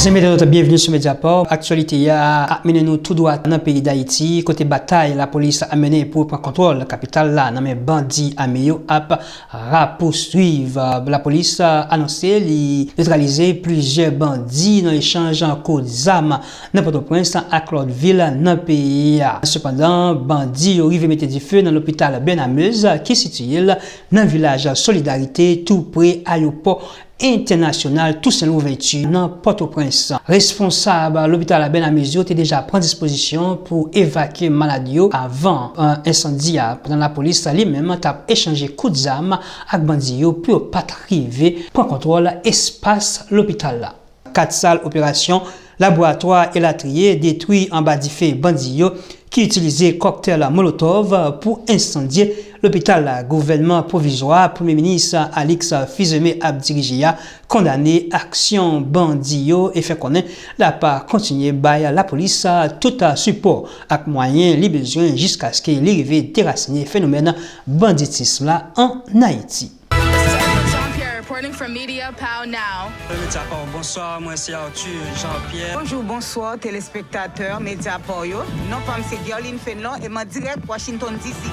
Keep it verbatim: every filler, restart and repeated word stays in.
Zanmi entènot, byenveni sou Mediaport. Aktyalite a ap mennen nou tou dwat nan peyi Dayiti, kote batay lapolis ap mennen pou pran kontwòl kapital la nan men bandi ame yo ap rapouswiv. Lapolis anonse li netralize plizyè bandi nan echanj kout zam nan Pòtoprens ak lòt vil nan peyi a. Sepandan, bandi yo rive mete dife nan lopital Bernamez ki sitiye l nan vilaj Solidarite, tou pre ayewopò entènasyonal Toussaint Louverture nan Pòtoprens. Responsab lopital Bernamez yo te deja pran dispozisyon pou evakye malad yo avan, eh, ensandi a, pandan lapolis li menm t ap echanje kout zam ak bandi yo pou yo pa t rive pran kontwòl espas lopital la. Kat sal operasyon, laboratwa elatriye detwi anba dife bandi yo ki itilize kòktèl Molotov pou ensandye lopital la. Gouvènman pwovizwa Premye Minis Alix Fils-Aimé ap dirije a kondane aksyon bandi yo e fè konnen l ap kontinye bay lapolis tout sipò ak mwayen li bezwen jiskaske li rive derasine fenomèn banditis la ann Ayiti. Jean-Pierre reporting from Media Pow Now. Mediaport, bonswa, mwen se Arthur Jean-Pierre. Bonjou, bonswa, telespektatè Mediaport yo. Non pa m se Guerline Fenlon e m an dirèk Washington D C.